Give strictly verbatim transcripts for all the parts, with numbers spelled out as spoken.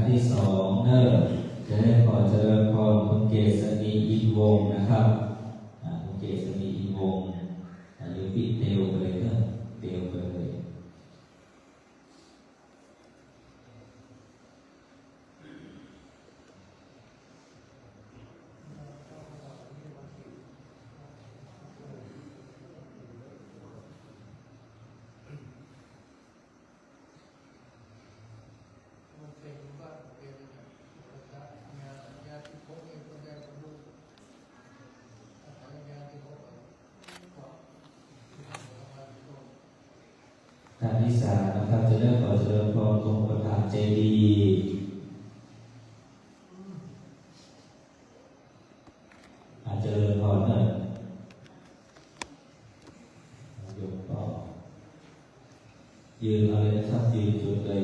ที่สองเนอะ จะได้ขอเจริญพรคุณเกษณีอินวงศ์นะครับ อ่า คุณเกษณีอินวงศ์ อ่า โยมพี่เตียวไปเลยเนอะ เตียวไปเลย ท่านที่สามนะครับ จะได้ขอเจริญพรองค์พระประธานเจดีย์ อา เจริญพรนะ โยมก็ยืนเอาเลยนะครับ ยืนจุดเลย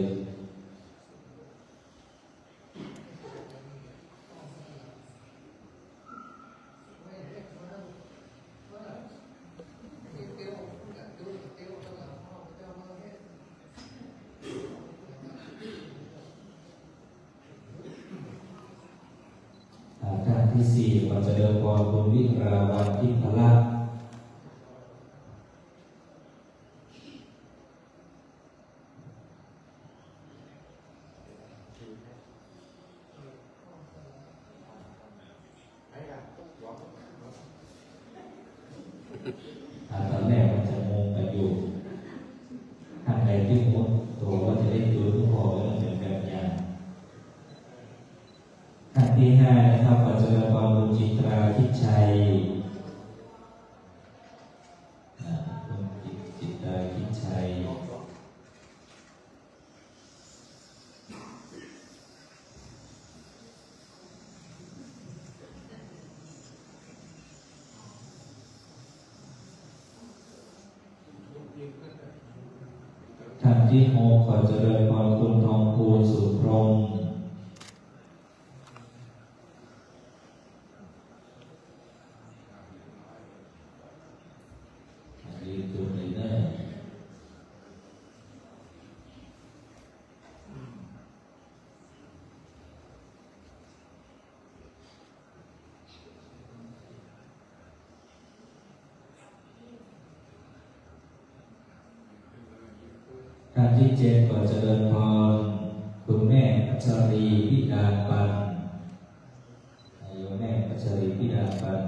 อ่า ท่านที่สี่ ขอเจริญพรคุณวิราวัลย์ทิพย์พลักษ์ อ่า ตอนแรกมันจะงงกันอยู่ ท่านใดที่รู้ตัวว่าจะได้จุดธูปขอไว้ตั้งแต่แบบอย่าง ท่านที่ห้านะครับ ขอเจริญพรคุณจิตราทิพย์ชัย อ่า คุณจิต- จิตราทิพย์ชัย ท่านที่หก ขอเจริญพรคุณทองภูล สุพรหม ยืนจุดเลยเด้อ ท่านที่เจ็ด ขอเจริญพรคุณแม่พัชรี พิดาปัน โยมแม่พัชรี พิดาปัน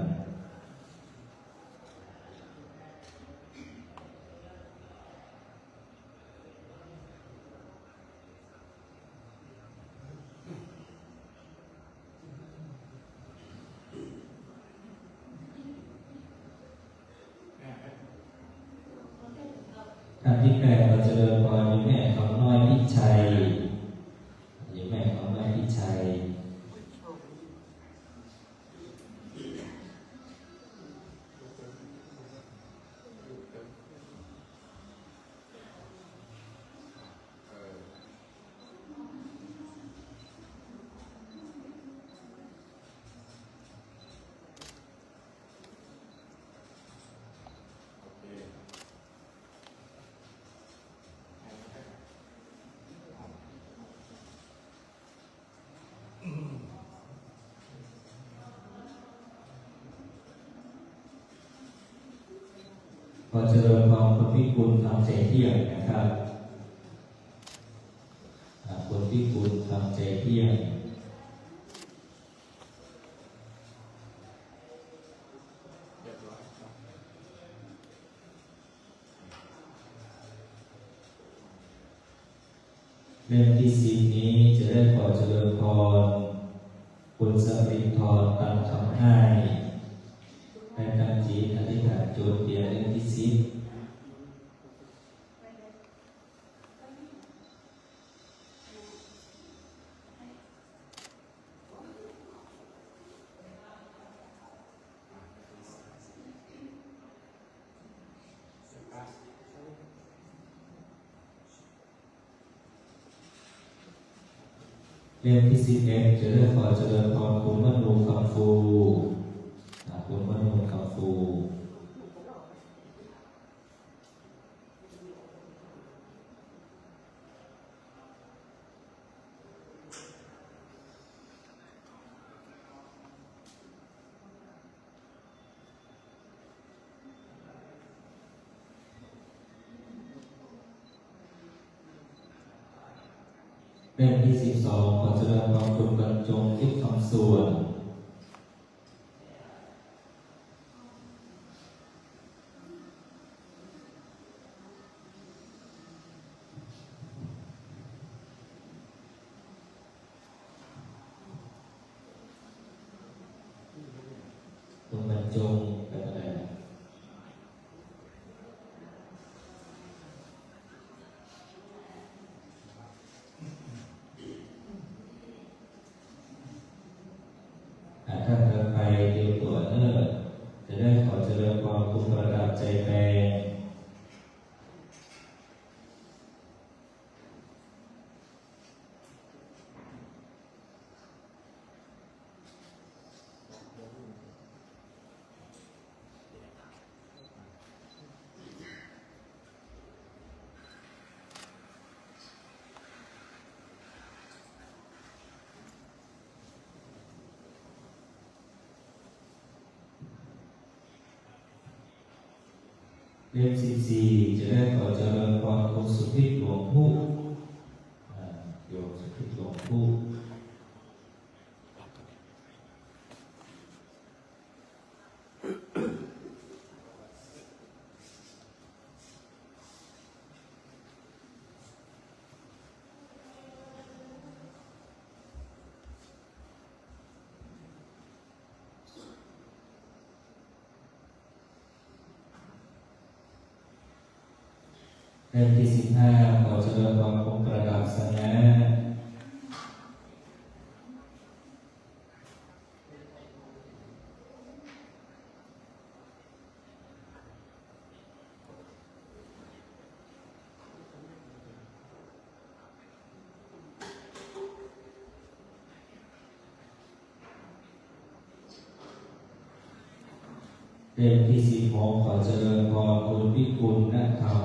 ท่านที่แปด ขอเจริญพรโยมแม่คำน้อยพิชัย โยมแม่คำน้อยพิชัย ขอเจริญพรคุณพิกุล คำใจเที่ยงนะครับ อ่า คุณพิกุล คำใจเที่ยง เล่มที่สิบนี้จะได้ขอเจริญพรคุณสรินทร์ ตันคำอ้าย ให้ตั้งจิตอธิษฐานจุดเทียนเล่มที่สิบ เล่มที่สิบเอ็ด จะได้ขอเจริญพรคุณมโน คำฟู อ่า คุณมโน คำฟู เล่มที่สิบสอง ขอเจริญพรคุณบรรจง ทิพย์คำส่วน คุณบรรจง เป็นอะไรนะ อ่ะ ถ้าเธอไปเตรียมตัวเนอะ จะได้ขอเจริญพรคุณประดับใจแปลง เล่มสิบสี่ จะได้ขอเจริญพรคุณสุพิษหลวงผู้ อ่า โยมสุพิษหลวงผู้ เล่มที่สิบห้า ขอเจริญพรองค์ประดับสง่า เล่มที่สิบหก ขอเจริญพรคุณพิกุลณธรรม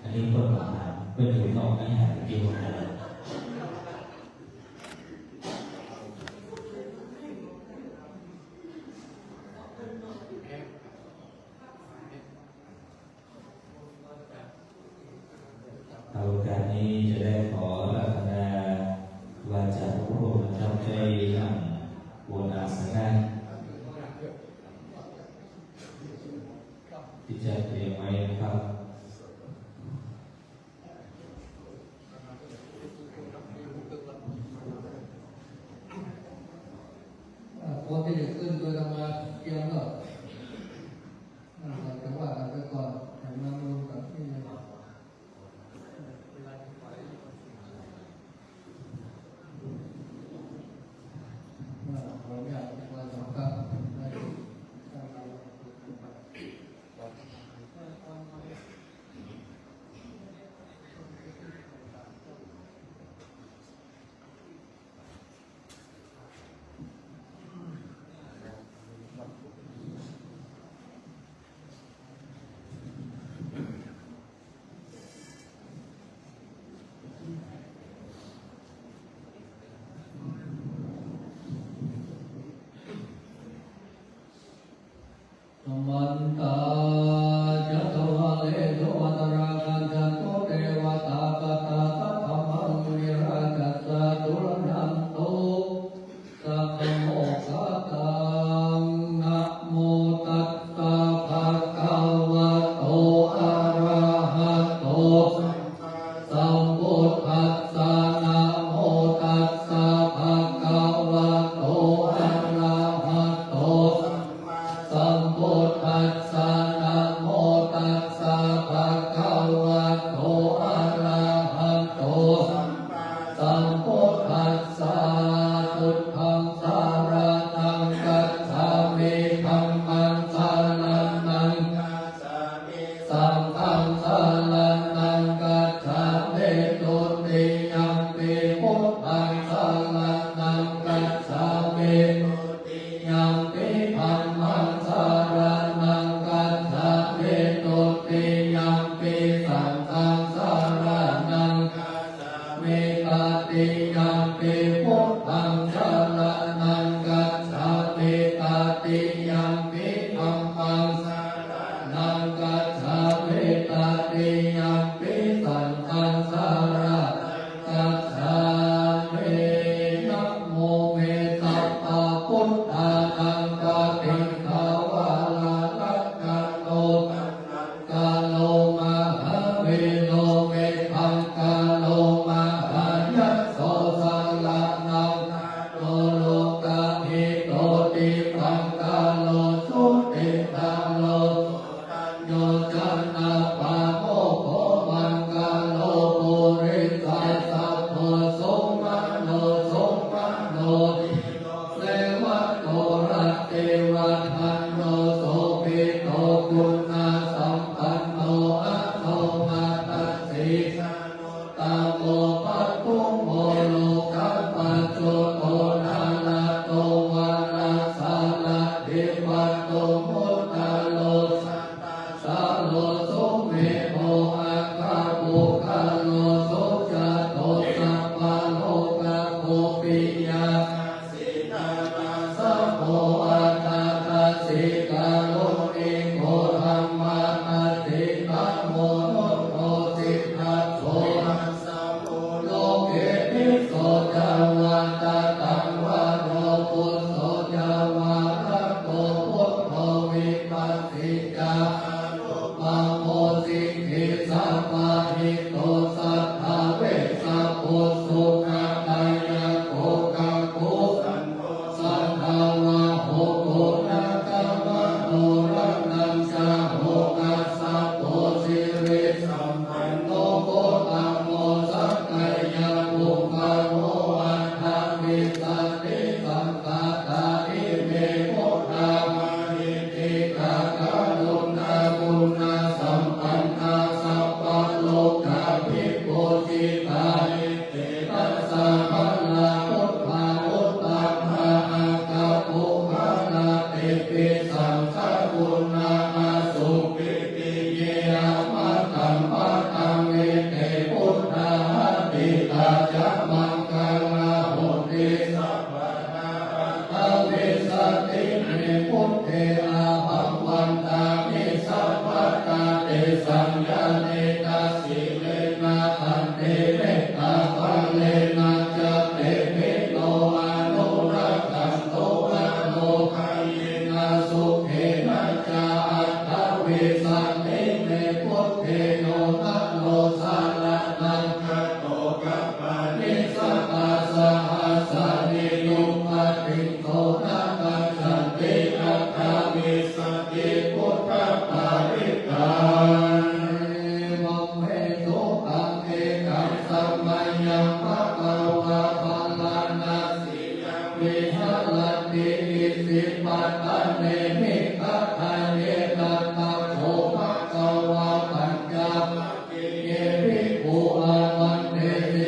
อันนี้คนหาเป็นอยู่นอกวิหารอยู่ เอาโอกาสนี้จะได้ขออาราธนาวาจาพระพุทธองค์นะครับ ได้นั่งบนอาสนะที่จัดเตรียมไว้นะครับ อ่า คนที่จะขึ้นโดยธรรมะเตรียมแล้ว อ่า เราจะว่ากันไปก่อน แต่มารวมกันที่นี่ Samantā cakkavāḷesu atrāgacchantu devatā, saddhammaṃ munirājassa suṇantu saggamokkhadaṃ. Namo tassa bhagavato arahato sambuddhassa. Namo tassa bhagavato arahato sambuddhassa. Namo tassa bhagavato arahato sambuddhassa. Buddhaṃ saraṇaṃ gacchāmi. Dhammaṃ saraṇaṃ gacchāmi. Saṅghaṃ saraṇaṃ gacchāmi. Dutiyampi buddhaṃ Uṇṇānāsuṃ pītiye apakaṃ pakaṃ ete buddhā atītā ca maṅgalā honti sabbadā. Aṭṭhavīsati me buddhe lābhaṃ vandāmi sabbadā. Tesaṃ yānīdha sīlena khanti mettābalena ca tepi no anurakkhantu arogāyena sukhena ca. Aṭṭhavīsati me buddhe yo naro saraṇaṃ gato kappadecatā sahassāni yuppaṭiṃsu na kañchanti aṭṭhavīsati buddhapālitā. Evaṃ me sutaṃ ekaṃ samayaṃ bhagavā bārāṇasiyaṃ viharati isipatane migadāye. Tatra kho bhagavā pañcavag giye bhikkhū āmantesi.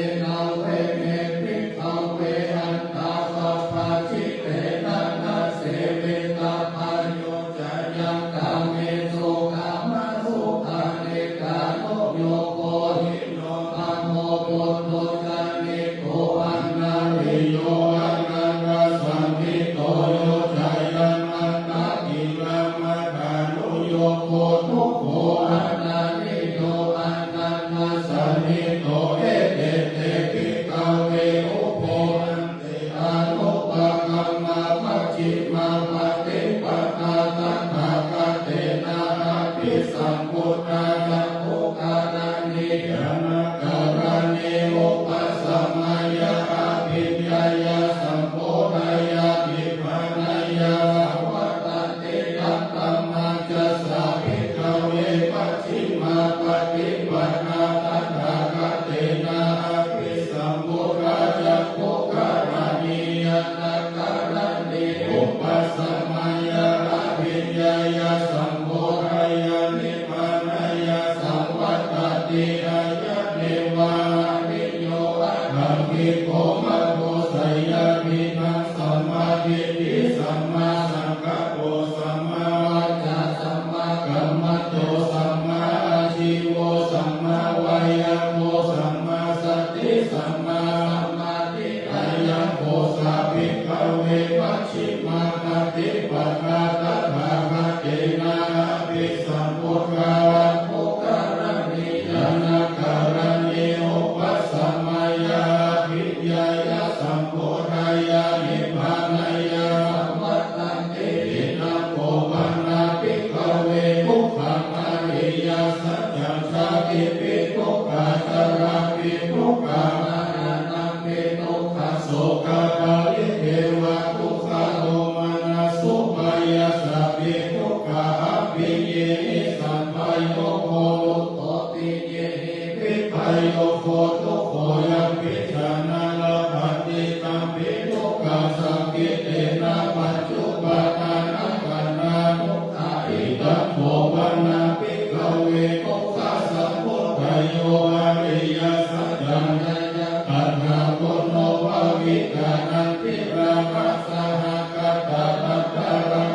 Dveme bhikkhave antā pabbajitena na sevitabbā. Yo cayaṃ kāmesu kāmasukhallikānuyogo hīno gammo pothujjaniko anariyo anatthasañhito. Yo cayaṃ antagilamathānuyogo dukkho anariyo anatthasañhito. Ete te bhikkhave ubho ante anupagamma majjhimā paṭipadā tathāgatena abhisambuddhā cakkhukaraṇī ñāṇakaraṇī upasamāya abhiññāya sambodhāya nibbānāya saṃvattati. Katamā ca sā bhikkhave majjhimā paṭipadā tathāgatena abhisambuddhā cakkhukaraṇī ñāṇakaraṇī upasamāya abhiññāya sambodhāya nibbānāya saṃvattati? Ayameva ariyo aṭṭhaṅgiko maggo. Seyyathīdaṃ sammādiṭṭhi sammāsaṅkappo sammāvācā sammākammanto sammāājīvo sammāvāyāmo sammāsati sammāsamādhi. Ayaṃ kho sā bhikkhave majjhimā paṭipadā tathāgatena abhisambuddhā cakkhukaraṇī ñāṇakaraṇī upasamāya abhiññāya sambodhāya nibbānāya saṃvattati. Idaṃ kho pana bhikkhave dukkhaṃ ariyasaccaṃ. Jātipi dukkhā jarāpi dukkhā maraṇampi dukkhaṃ sokā paridevanukkhādo manasupāyāsāpi dukkhā appiyehi sampayogo dukkho piyehi vippayogo dukkho. Yampi janā labhanti tampi dukkhaṃ saṅkhittena pañcupādānakkhandhā dukkhā. Idaṃ kho pana bhikkhave dukkhasamudayo ariyasaccaṃ. Yāyaṃ taṇhā ponobbhavikā nandirāgasahagatā tatra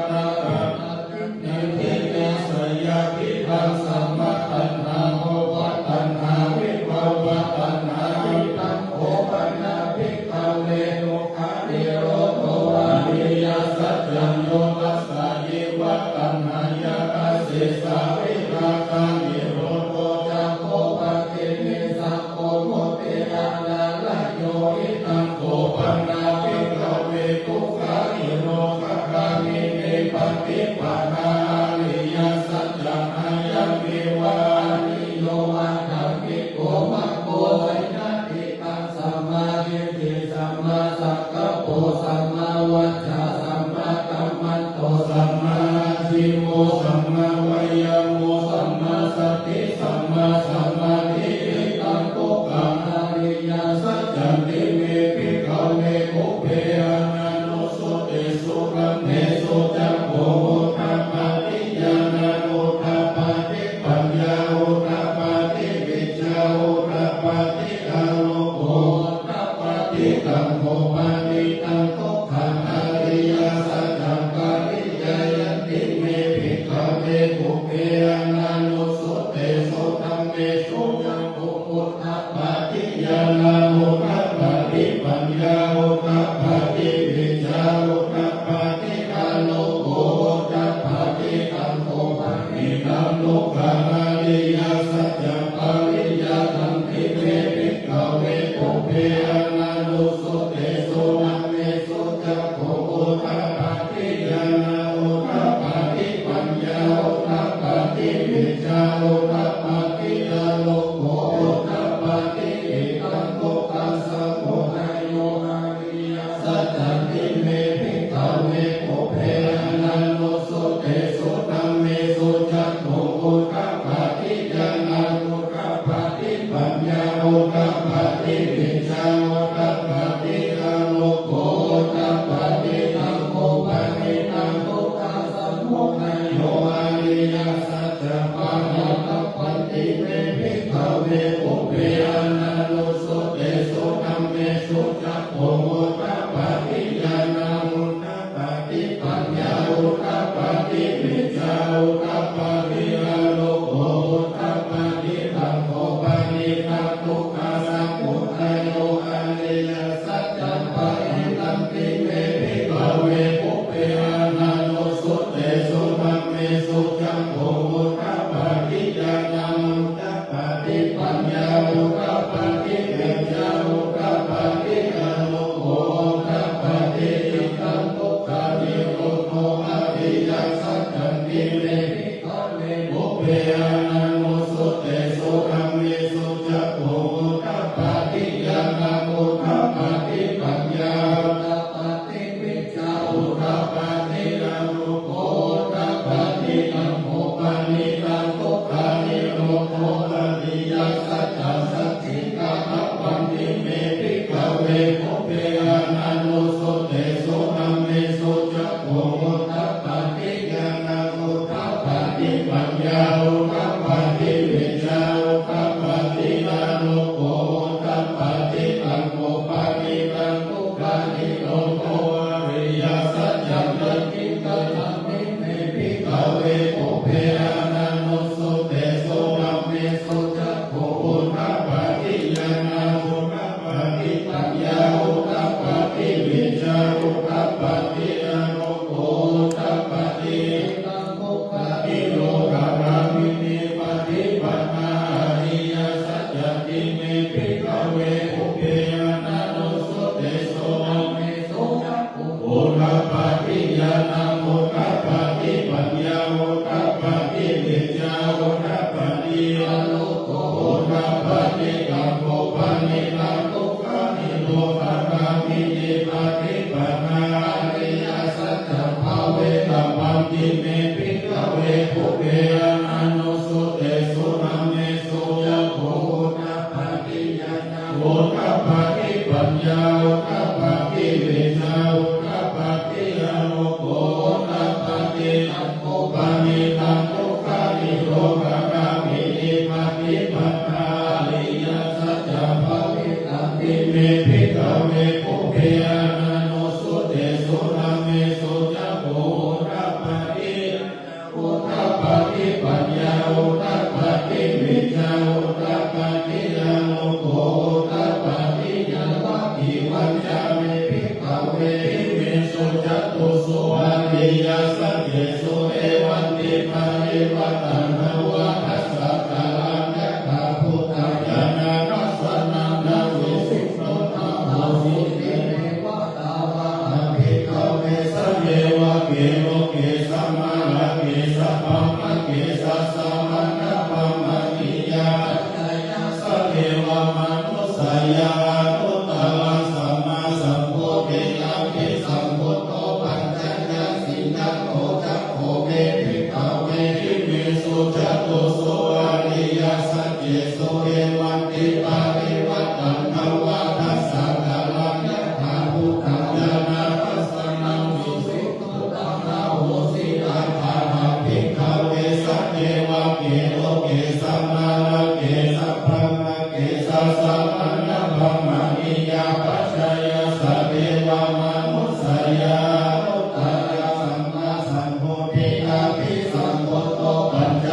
tatrābhiññāti. Seyyathīdaṃ sammā taṇhā bhavataṇhā vibhavataṇhā. Idaṃ kho pana bhikkhave dukkhanirodho ariyasaccaṃ. Yo tassāyeva taṇhāya asesā virāganirodho cāgo paṭinissaggo mutti anālayo. Idaṃ kho pana bhikkhave dukkhanirodhagāminī paṭipadā ariyasaccaṃ. Ayameva ariyo aṭṭhaṅgiko maggo. Seyyathīdaṃ sammādiṭṭhi sammāsaṅkappo sammāvācā sammākammanto sammāājīvo sammāvāyāmo sammāsati sammāsamādhi. Idaṃ dukkhaṃ ariyasaccanti me bhikkhave pubbe ananussutesu kammesu cakkhuṃ udapādi ñāṇaṃ udapādi paññā udapādi vijjā udapādi āloko udapādi. Taṃ kho panidaṃ dukkhaṃ ariyasaccaṃ pariññeyyanti me bhikkhave ananussutesu dhammesu cakkhuṃ udapādi ñāṇaṃ udapādi paññā udapādi vijjā udapādi āloko udapādi. Taṃ kho panidaṃ dukkhaṃ ariyasaccaṃ pariññātanti me bhikkhave pubbe ananussutesu dhammesu cakkhuṃ udapādi ñāṇaṃ udapādi paññā udapādi vijjā udapādi āloko udapādi. Idaṃ dukkhasamudayo ariyasaccanti me bhikkhave pubbe ananussutesu dhammesu cakkhuṃ udapādi ñāṇaṃ udapādi paññā udapādi vijjā udapādi āloko udapādi. Taṃ kho panidaṃ dukkhasamudayo ariyasaccaṃ pahīnabbanti me bhikkhave pubbe ananussutesu dhammesu cakkhuṃ udapādi ñāṇaṃ udapādi paññā udapādi vijjā udapādi āloko udapādi. Taṃ kho panidaṃ dukkhasamudayo ariyasaccaṃ pahīnanti me bhikkhave pubbe ananussutesu dhammesu cakkhuṃ udapādi ñāṇaṃ udapādi paññā udapādi vijjā udapādi āloko udapādi. Idaṃ dukkhanirodho ariyasaccanti me bhikkhave pubbe ananussutesu dhammesu cakkhuṃ udapādi ñāṇaṃ udapādi paññā udapādi vijjā udapādi āloko udapādi. Taṃ kho panidaṃ dukkhanirodho ariyasaccaṃ sacchikātabbanti me bhikkhave pubbe ananussutesu dhammesu cakkhuṃ udapādi ñāṇaṃ udapādi paññā udapādi vijjā udapādi āloko udapādi. Taṃ kho panidaṃ dukkhanirodho ariyasaccanti me bhikkhave pubbe ananussutesu dhammesu cakkhuṃ udapādi ñāṇaṃ udapādi paññā udapādi vijjā udapādi āloko udapādi. Idaṃ dukkhanirodhagāminī paṭipadā ariyasaccanti me bhikkhave pubbe ananussutesu dhammesu cakkhuṃ udapādi ñāṇaṃ udapādi paññā udapādi vijjā udapādi āloko udapādi. Taṃ kho panidaṃ dukkhanirodhagāminī paṭipadā ariyasaccaṃ bhāvetabbanti me bhikkhave pubbe ananussutesu dhammesu cakkhuṃ udapādi ñāṇaṃ udapādi paññā udapādi vijjā udapādi āloko udapādi. Taṃ kho panidaṃ dukkhanirodhagāminī paṭipadā ariyasaccaṃ bhāvitanti me bhikkhave pubbe ananussutesu dhammesu cakkhuṃ udapādi udapādi paññā udapādi vijjā udapādi āloko udapādi. Yāvakīvañca me bhikkhave imesu catūsu ariyasaccesu evantiparivaṭṭaṃ dvādasākāraṃ yathābhūtaṃ ñāṇadassanaṃ na visuddho na hosi. Tena eva tāvāhaṃ bhikkhave sadevake loke samārake sabrahmake sassamaṇabrāhmaṇiyā pajāya sadevamanussāya anuttaraṃ sammāsambodhiṃ abhisambuddho paccaññāsiṃ. Yato ca kho me bhikkhave imesu catūsu ariyasaccesu evantiparivaṭṭaṃ dvādasākāraṃ yathābhūtaṃ ñāṇadassanaṃ visuddho taṃ ahosi. Athāhaṃ bhikkhave sadevake loke samārake sabrahmake sassamaṇabrāhmaṇiyā pajāya sadevamanussāya anuttaraṃ sammāsambodhiṃ abhisambuddho pañca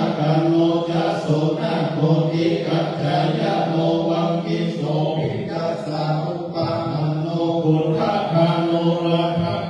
Nāgaṇṇo ca Suṇṇakkoti, Kaccayano Vaggiso, Piṭṭhassa Upapanno, Kuddakaṇṇo Rājā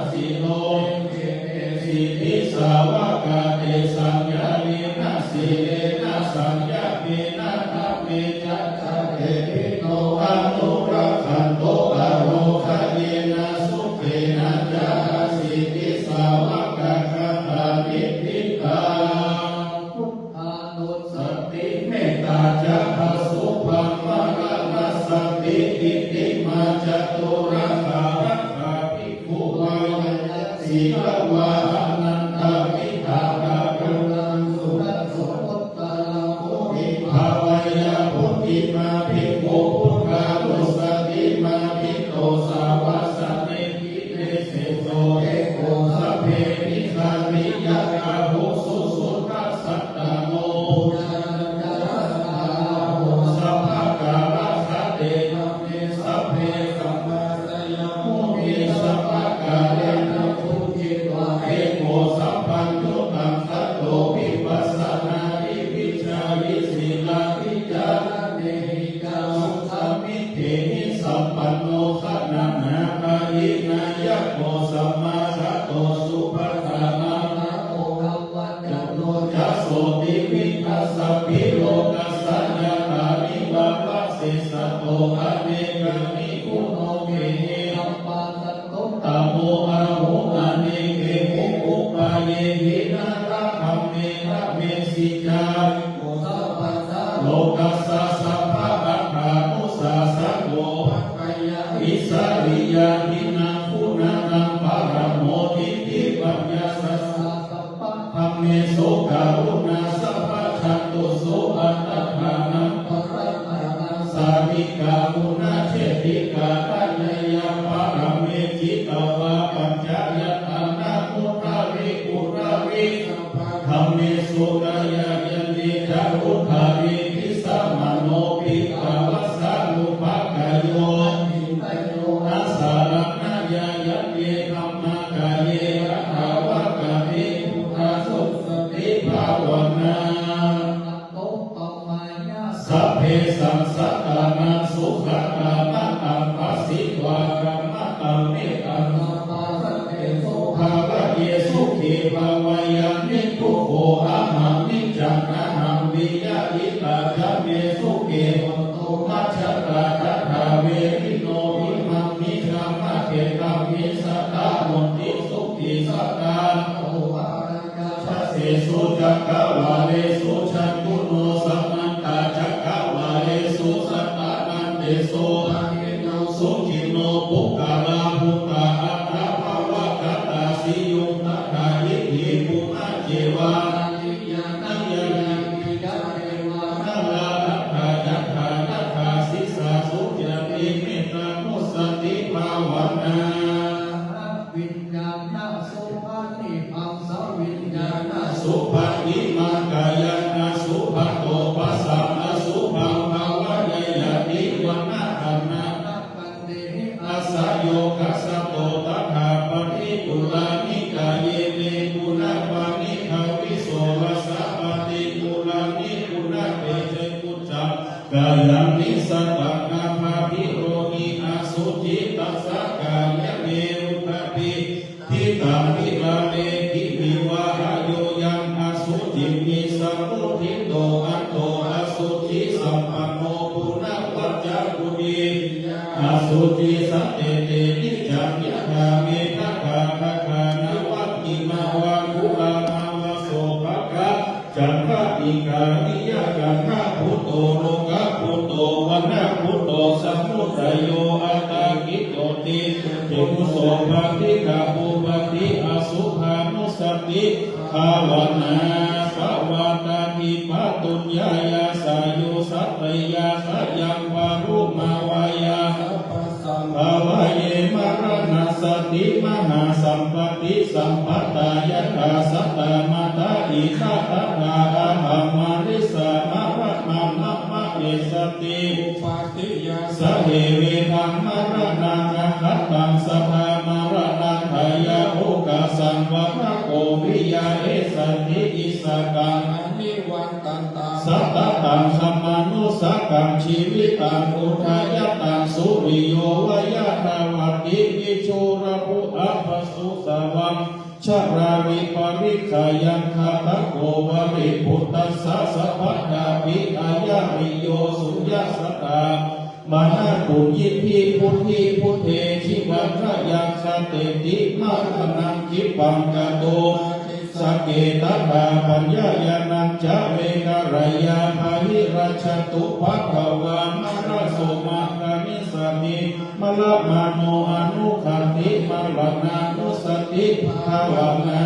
dasino. Eke te siddhisāvakā tesaṃ yānena sīlena saññāpena dhamme cattate bhikkhavo anurakkhanto ārogyena sukhena ca. Asīti sāvakā katā niṭṭhitā. Buddhānussati, mettā ca asubhaṃ maraṇassati. Itimā ca tūrakkhārakkhā bhikkhū vāyā yaṃ sīlavā anantavidhā kāraṇaṃ sudasumuttaraṃ. Mutti bhāvayaṃ buddhimān bhikkhū buddhānussatī mānito. Sāvasane dine seṭṭho eko sabbe migadiyā. Bāhusū suddhasattāno pūjā ca sabbadassanāraho. Sabbakārassa te dhamme sabbe sammā seyyamutti. Sabbakārena pūjitva eko sabbaññutaṃ saddo vipassanāhi vijjāhi sīlavicāraṇehi ca suddaṃ middhehi sampanno. Janapadayi nāyako sammāgato supaṭṭhāno pāmokkhavaccano ca sotthivittaṃ sabbe lokassa ñātā nivārase sato anekāni guṇo mehe appasantottamo ahu anekehu upāyehi naraṃ dhamme dhamesi ca eko sabbassa lokassa sabbatthanussāsako paccayabhisariyaṃ hīnaṃ guṇaṃ taṃ paramodhi. Iti pañcasāsā sabba dhammesu karuṇā sabbajātosū attānaṃ parittaṃ sārīrikaguṇajeṭṭhikā taññāya pāramī jitavā pañca yātānaṃ udāri udāri sabbadhammesu kāyañāṇe ca udāri pi samāno pīḷavasānubhāgayo paṇḍitayo na saraṇāya yaṃ ye dhammā kāye katvāna buddhānussatī bhāvanā sabbesaṃ sattānaṃ sugatāmantaṃ bhāsitva kammataṃ mettaṃ sabbasatte bhāvaye sukhī bhāvayaṃ niddukho ahaṃ niccaṃ nahaṃ piya hitatā ca me sukhī hotu majjhattā tathāverino. Imaṃ nibbānaṃ khemaṃ hi satthā honti sukhī satthā dasesu cakkavāḷesu cātuno samantā cakkavāḷesu sattantesu sukhino puggalā bhūtā attabhāvagatā siyuṃ tathā iddhī phuṭā ceva narā atthā yattha tathā sīsā sucati mettānussatī bhāvanā viññāṇasubhaṃ imaṃ saviññāṇasubhaṃ imaṃ kāyaṃ asubhato bhāsaṃ asubhaṃ bhāvaye yadi vaṇṇaṃ asayo kasato tathā paṭikurāni kāye me guṇapāṇi dviso dasa paṭikurāni guṇatejā kuṭaṃ kāyaṃ nisaraṃ abhabhirohi asuci tassa kāyake upaṭi ṭhitaṃ vihareti viva ayoyaṃ asuciṃ visakhuṭṭhito atto asuci sampanno puṇavajja puriyaṃ asuci sattete niccaṃ yathā me daṭṭhaṃ daṭṭhānavātimā vā kulamā vā sopāga chandanikkariyañāṇabhūto lokabhūto vaṇṇabhūto samudayo attakicco ṭhitā ca ṭhitā ca tusopādi ca pubbaṭi asubhanussati bhāvanā pavattati pātuyya yassa yo satthiya sayaṃ brahmavārā sambhāvaye maraṇassati mahāsampattī sampattā yathā satta mattā idha tathā aha marissa maraṇā mama essati uppatīyassa he vedaṃ maraṇaṃ aggataṃ saha maraṇatthāya okāsaṃ vaḍḍhako viya essati issakaṃ Sataṃ dhammanussakaṃ jīvitaṃ udayataṃ suriyo va yādavatthi vidubbhu abbhasussavaṃ. Jarāriparikkhāyaṃ ghātako variputtassa sabbatthapi ayariyo suyyasattā mahapuññiddhi buddhi buddhe jīvantayaṃ gatenti maraṇaṃ khippaṃ kato sake tathāpaññāya nañca vedarāya bahirajjhattupaddavā maraso maggamiṃ sami maramāno anuggati maraṇānussati bhāvanā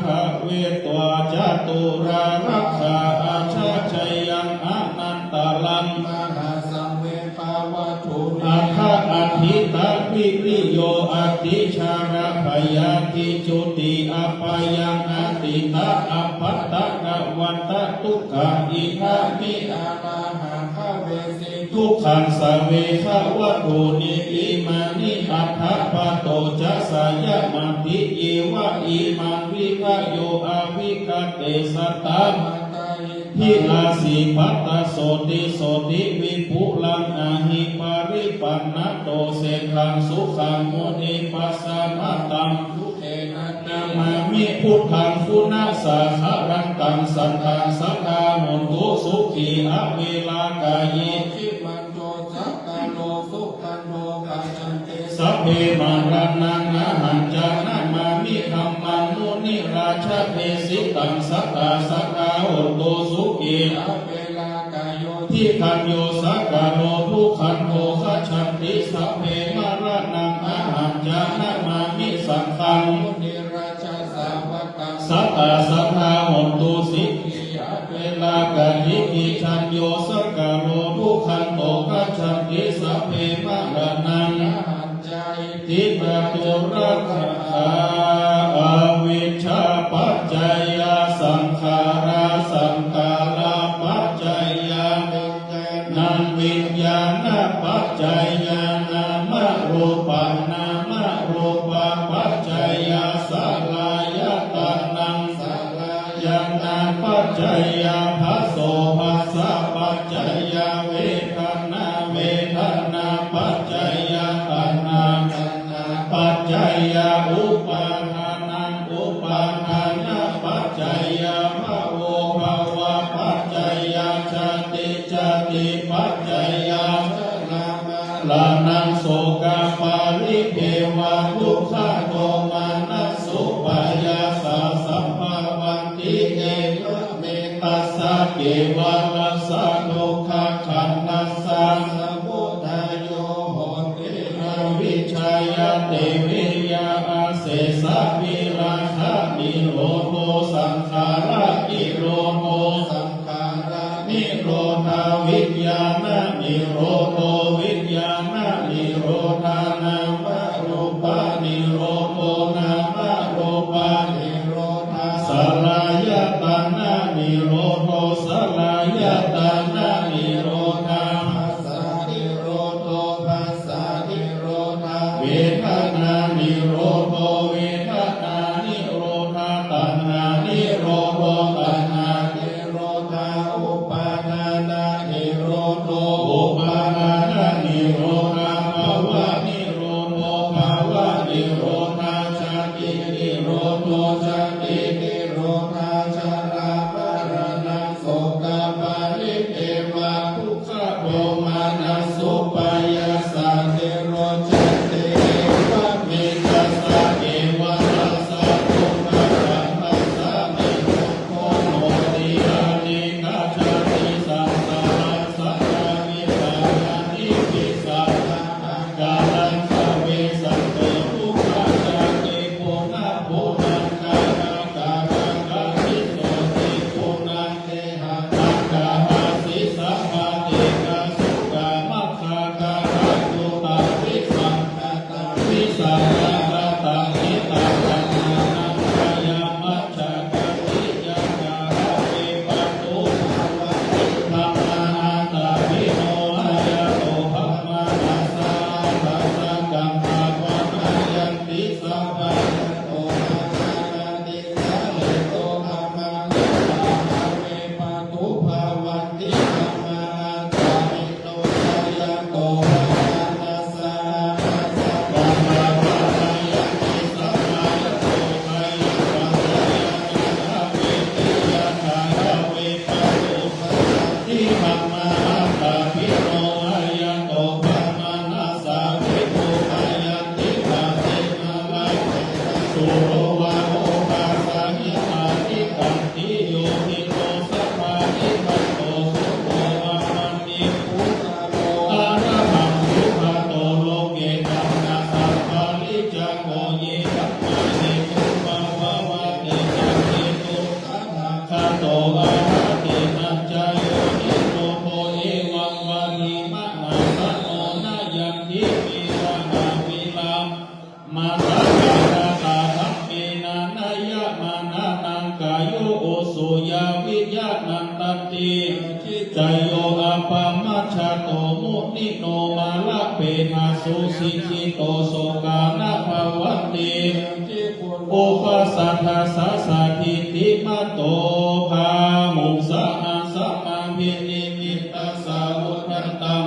bhavetvā caturārakkha aṭṭhaccayaṃ anantaraṃ mahāsaṅghe bhavatthu atha atthita viriyo atthi jhāra byādhi juti apayaṃ atīta appaṭikavatā dukkhā idāni arahaṃ bhavesi dukkhaṃ savegavatthuni imāni atha pato ca sayamaddhi yeva imaṃ vigayo avigate satta mattā iddhā sīpatta sotthi sotthi vipulaṃ ahi paripannatto seṭṭhaṃ sukhaṃ munipasamataṃ. Dukkhenaṭṭhamāmi buddhaṃ guṇasāgarantaṃ santaṃ sadā hontu sukhī averā kāyī. Imanto sakkaro sukhanto gacchanti sabbe maraṇaṃ ahañca namāmi dhammaṃ munirājadesitaṃ sadā sadā hontu sukhī averā kāyo. Digañño sakkaro dukkanto gacchanti sabbe maraṇaṃ ahañca namāmi saṅghaṃ munirājasāvakaṃ sadā sadā hontu sukhī averā kāyī. Kiccāyo sakkaro dukkanto gacchanti sabbe maraṇaṃ ahañca iti caturārakkha avijjāpaccayā saṅkhārā saṅkhārapaccayā viññāṇaṃ viññāṇapaccayā nāmarūpaṃ nāmarūpapaccayā saḷāyatanaṃ saḷāyatanapaccayā phasso phassapaccayā vedanā vedanāpaccayā taṇhā taṇhāpaccayā upādānaṃ upādānapaccayā bhavo bhavapaccayā jāti jātipaccayā jarā maraṇaṃ sokā paridevā dukkhadomanassupāyāsā sambhavanti. Evametassa kevalassa dukkhakhandhassa samudayo hoti avijjāya deviyā asesavirāganirodho saṅkhāranirodho saṅkhāranirodhā viññāṇanirodho viññāṇanirodhā nāmarūpanirodho nāmarūpanirodhā saḷāyatananirodho saḷāyatananirodhā phassanirodho phassanirodhā vedanānirodho vedanānirodhā taṇhānirodho taṇhānirodhā upādānanirodho upādānanirodhā bhavanirodho Natthi. Jayo appamajjato munindo mārapeṭṭhasu sikkhito sokā na bhavanti. Upasaddasāsīti mato bāhuṃ sahassamabhinimmitasāvudhantaṃ.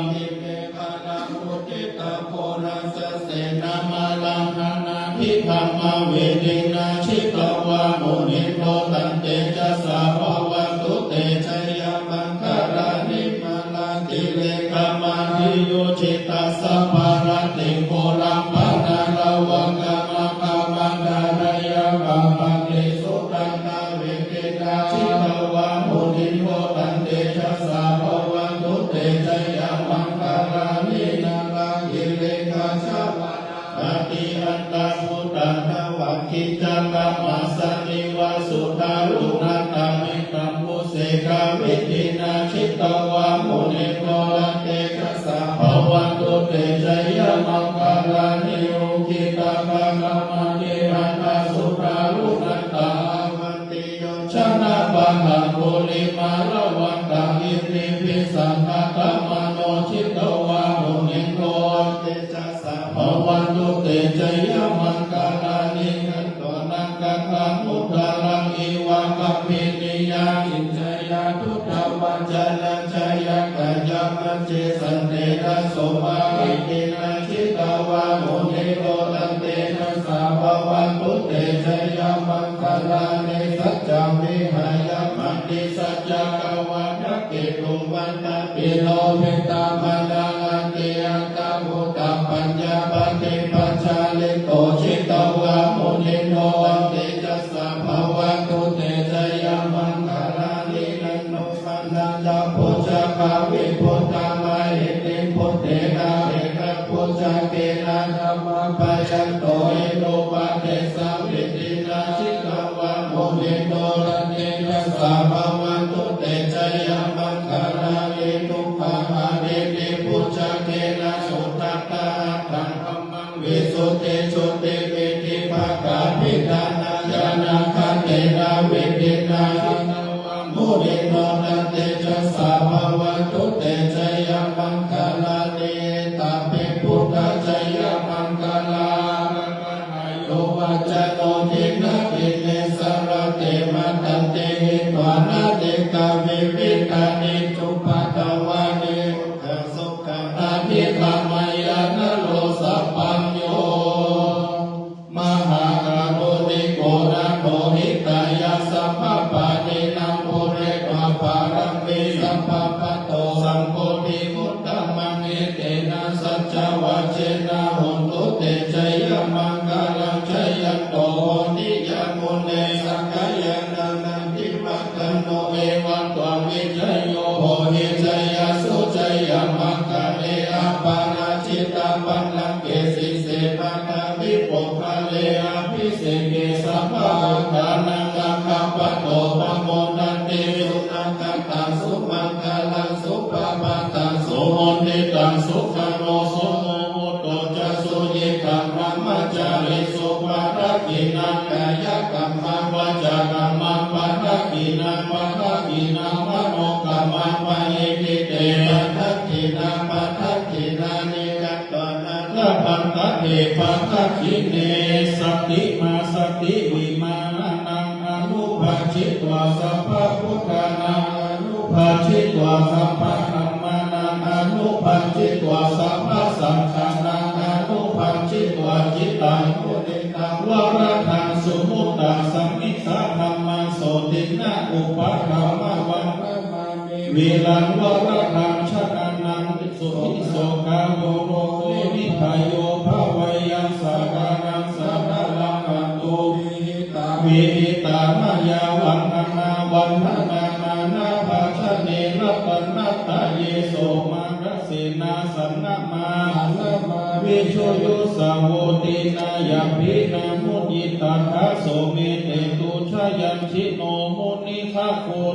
Uditaghorasasenamāraṃ dānādidhammavidhinā jitavā munindo tantejasā bhavatu te jayamaṅgalāni. Mārātirekamabhiyujjhitasabbarattiṃ ghorampanāḷavakamakkhamathaddhayakkhaṃ khantīsudantavidhinā jitavā munindo tantejasā bhavatu te jayamaṅgalāni. Nāḷāgiriṃ gajavaraṃ atimattabhūtaṃ dāvaggicakkamasanīva sudāruṇantaṃ mettambusekavidhinā jitavā munindo tantejasā bhavatu te jayamaṅgalāni. Ukkhittakhaggamatihatthasudāruṇantaṃ dhāvantiyojanapathaṅgulimālavantaṃ iddhībhisaṅkhatamano jitavā munindo tantejasā bhavatu te jayamaṅgalāni. Katvāna kaṭṭhamudaraṃ iva gabbhinīyā ciñcāya duṭṭhavacanaṃ janakāyamajjhe santena somavidhinā jitavā munindo tantejasā bhavatu te jayamaṅgalāni. Saccaṃ vihāya matisaccakavādaketuṃ vādābhiropitamanaṃ atiandhabhūtaṃ paññāpadīpajalito jitavā munindo tantejasā bhavatu te jayamaṅgalāni. Nandopanandabhujagaṃ vibudhaṃ mahiddhiṃ puttena therabhujagena damāpayanto iddhūpadesavidhinā jitavā munindo tantejasā bhavatu te jayamaṅgalāni. Duggāhadiṭṭhibhujagena sudaṭṭhahatthaṃ brahmaṃ visuddhijutimiddhibakābhidhānaṃ ñāṇāgadena vidhinā jitavā munindo tantejasā bhavatu te jayamaṅgalāni. Etāpi buddhajayamaṅgalaaṭṭhagāthā yo vācano dinadine sarate matandī hitvānanekavividhāni cupaddavāni mokkhaṃ sukhaṃ adhigameyya naro sapañño. Mahākāruṇiko nātho hitāya sabbapāṇinaṃ pūretvā pāramī sabbā patto sambodhimuttamaṃ etena saccavajjena hotu te jayamaṅgalaṃ. Jayanto bodhiyā mūle sakyānaṃ nandivaḍ ḍhano evaṃ tvaṃ vijayo hohi jayassu jayamaṅgale aparājitapallaṅke sīse paṭhavipokkhare abhiseke sabbabuddhānaṃ aggappatto pamodati. Sunakkhattaṃ sumaṅgalaṃ supabhātaṃ suhuṭṭhitaṃ sukhaṇo sumuhutto ca suyiṭṭhaṃ brahmacārisu padakkhiṇaṃ kāyakammaṃ vācākammaṃ padakkhiṇaṃ padakkhiṇaṃ manokammaṃ paṇidhī te padakkhiṇā padakkhiṇāni katvāna labhantatthe padakkhiṇe. Sati mā sati vimānānaṃ anupajjitvā sabbabuddhānaṃ anupajjitvā sabbadhammānaṃ anupajjitvā sabbasaṅghānaṃ anupajjitvā cittaṃ puri taṃ varadaṃ sumuttaṃ samiddhaṃ kammaṃ sotthinna upakamma vandamāmi viraṃ varadaṃ janaṃ. Suhi sokā vuro nibhayo bhavayaṃ saraṇaṃ saraṇaṃ gato vihi tā vihi tā mayā vandanā vandanā mānabhājanena ratanattaye somakā senā sannamā sannamā vijujū savutthinā yāpi nā muñcittha tha so me tetu jayaṃ. Jino munikho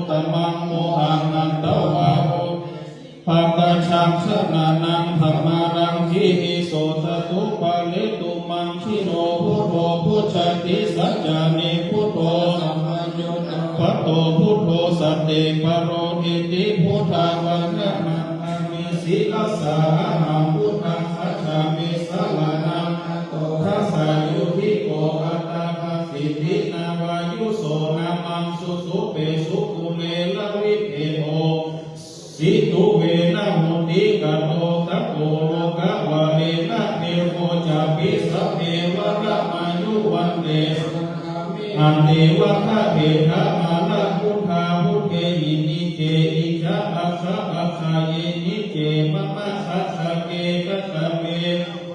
tamaṃ mohaṃ hantvā bhūtesu bhāgashaṃ janānaṃ tamāraṃ girisodato pāletu maṃ. Jino buddho bujjhati saccāni buddho sammāyuttā patto buddho sat Te paro hiti buddhavandanamāmi sirasā ahaṃ buddhaṃ gacchāmi saraṇaṃ gato. Dasayogico aṭṭhāgacchati nānvāyuso nāmaṃ susupe sukure raviggeho sītuve nāhuti kato tato lokavare nāgeho cāpi sabbe varamayuvaṭṭhe. Ante vata gedha mārā buddhā buddhe nicce icchā assa assa ye nicce mama sassake kattave.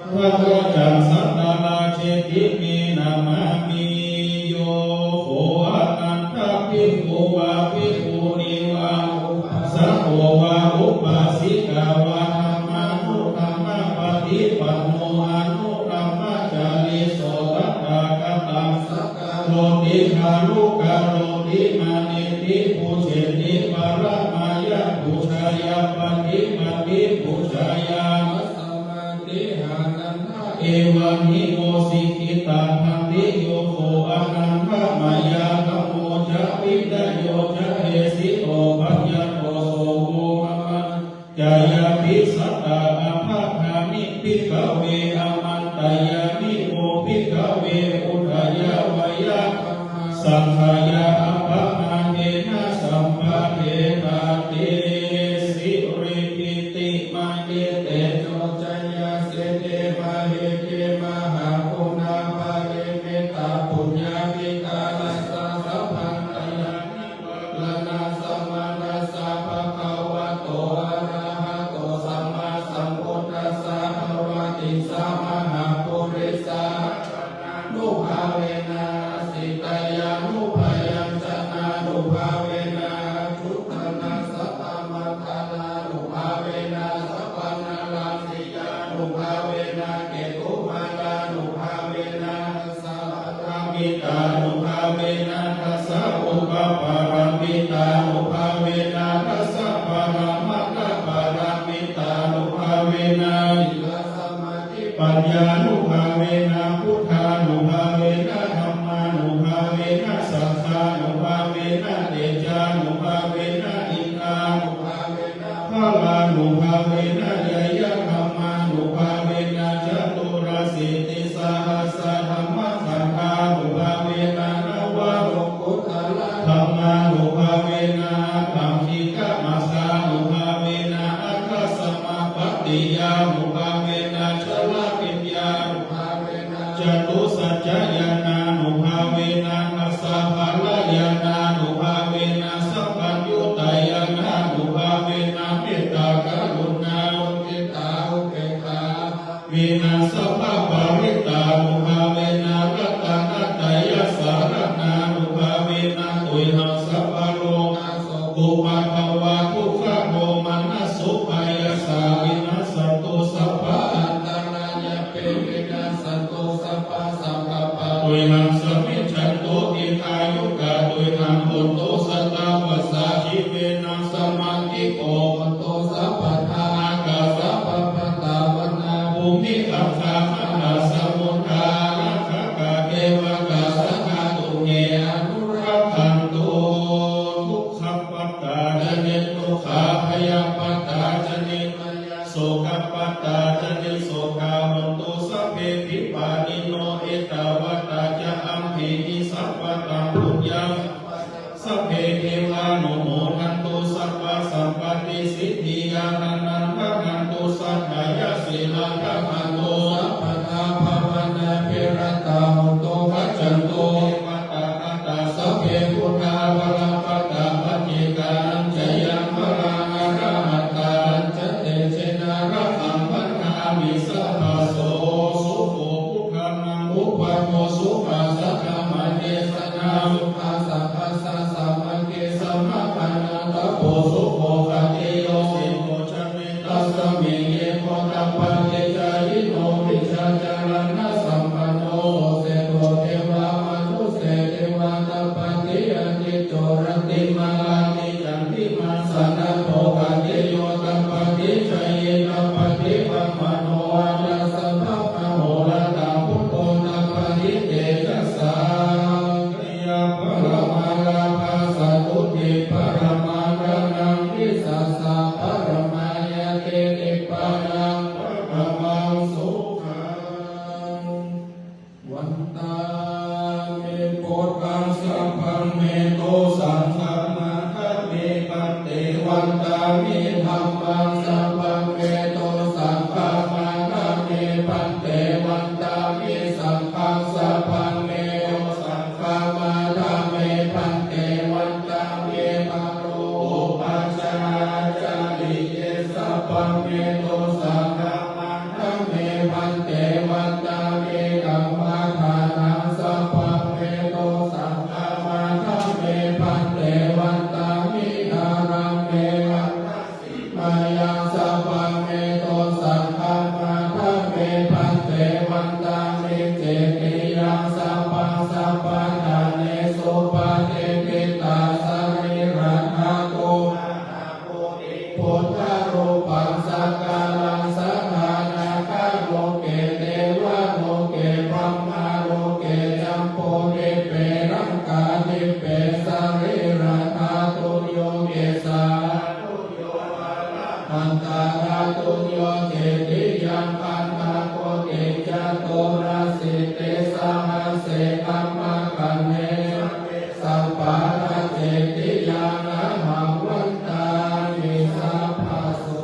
Bhagavato sattārājeti me namāmi. Yo kho anantā bhikkhu vā bhikkhunī vā upāsako vā upāsikā vā dhammānudhammapaṭipanno anuddhammacārī so tathāgataṃ sakkaroti gārūkaroti māneti pūjeti paramāya pūjāya paṭipatti pūjāya tasmā tiha nandā evaṃ hi no sikkhitabbanti. Yo kho anantā mayā dhammo ca vidayo ca desito paññato so kho mama. Jayāpi sattā ābādhāni bhikkhave āmantayāmi kho bhikkhave udayavayā dhammā saṅkhāya appamādena sampādetthāti. Siridhitimatitejojayasiddhi mahiddhi mahāguṇāparimitapuññādhikārassa sabbantarāya varaṇasamanassa bhagavato arahato sammāsambuddhassa dvattiṃsamahāpurisā nubhāvena sītyānubyañjanānubhāvena aṭṭhuttanasatamaṅgalānubhāvena sabbamāraṃ siyānubhāvena ketumālānubhāvena dasapāramitānubhāvena dasaupaparamitaparamitaṇhānubhāvena sīlasamādhi paññānubhāvena buddhānubhāvena dhammānubhāvena saṅghānubhāvena tejānubhāvena iddhānubhāvena balānubhāvena ñeyyadhammānubhāvena caturāsītisahassadhammakkhandhānubhāvena navalokuttaradhammānubhāvena aṭṭhaṅgikamaggānubhāvena aṭṭhasamāpattiyānubhāvena chaḷabhiññānubhāvena catusaccañāṇānubhāvena dasabalañāṇānubhāvena sabbaññutañāṇānubhāvena mettākaruṇāmuditāupekkhānubhāvena sabbaparittānubhāvena ratanattayasaraṇānubhāvena tuyhaṃ sabbarogasokupaddavadukkhadomanassupāyāsā vinassantu sabbaantarāyāpi vinassantu sabbasaṅkappā tuyhaṃ samijjhantu dīghāyukā tuyhaṃ hontu sattavassā jīvena samaṅgiko hontu sabbadā. Ākāsapabbatavanabhūmigaṅgāmahāsamuddā ārakkhakā devakā sadā tumhe anurakkhantu. Dukkhappattā ca niddukkhā bhayappattā ca nibbhayā sokappattā ca nissokā hontu sabbepi pāṇino. Ettāvatā ca amhehi sambhataṃ puññasampadaṃ sabbe devānumodantu sabbasampattisiddhiyā. Dānaṃ dadantu saddhāya sīlaṃ rakkhantu sabbadā bhāvanābhiratā hontu gacchantu devatāgatā. Sabbe buddhā balappattā paccekānañca yaṃ balaṃ arahantānañca tejena rakkhaṃ bandhāmi sabbaso. Vandāmi dhammaṃ sabbaṃ me dosaṃ khamatha me bhante. Vandāmi saṅghaṃ sabbaṃ me dosaṃ khamatha me bhante. Vandāmi guru upajjhāyācariye sabbaṃ me dosaṃ khamatha me bhante. Vandāmi kammadānaṃ sabbaṃ me dosaṃ khamatha me bhante. Vandāmi āraṃ me vandāmi mayaṃ sabbaṃ me dosaṃ khamatha me bhante. Vandāmi cetiyaṃ sabbaṃ sabbaṭṭhānesu patiṭṭhitā sarīradhātu buddharūpaṃ sakalaṃ sadā nakkha loke devaloke brahmaloke jambudīpe laṅkādīpe sarīradhātuñño kesā antadhātuñño cetiyaṃ pañcakoṭiṃ caturāsītisahassaṃ dhammakkhandhe sabbe sabbā cetiyaṃ ahaṃ vandāmi sabbaso.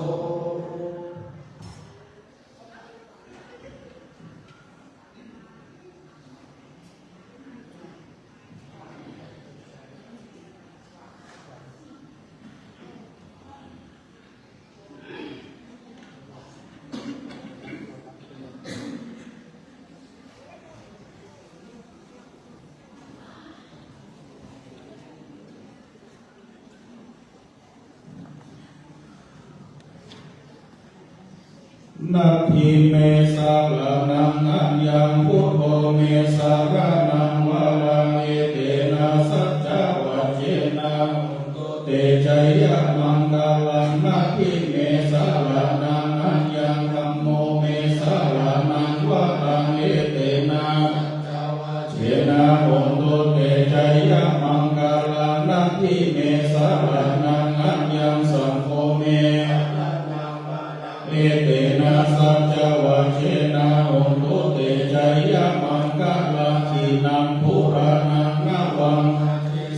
นัตถิme saraṇaṃ aññaṃ, buddho me saraṇaṃ varaṃ, etena saccavajjena hotu te jayamaṅgalaṃ. Natthi me saraṇaṃ aññaṃ, dhammo me saraṇaṃ varaṃ, etena saccavajjena hotu te jayamaṅgalaṃ. Natthi me saraṇaṃ aññaṃ, saṅgho me saraṇaṃ varaṃ, etena saccavajjena hotu te jayamaṅgalaṃ. Khīṇaṃ purāṇaṃ navaṃ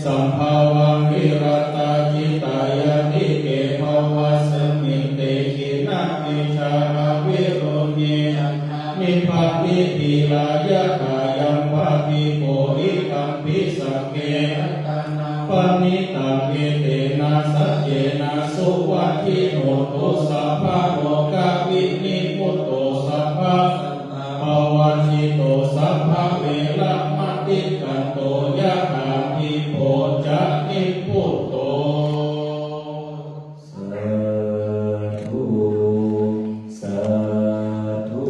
sambhavaṃ, virattacittāyatike bhavasmiṃ, te khīṇabījā aviruḷhichandā nibbāti dhīrā, yathāyampadīpo idampi saṅghe ratanaṃ paṇītaṃ. Etena saccena suvatthi hotu, sabbarogavinimutto, sabbasantāpavajjito, sabbaveramatikkanto, yathā dīpo ca nibbutto. Sādhu, sādhu,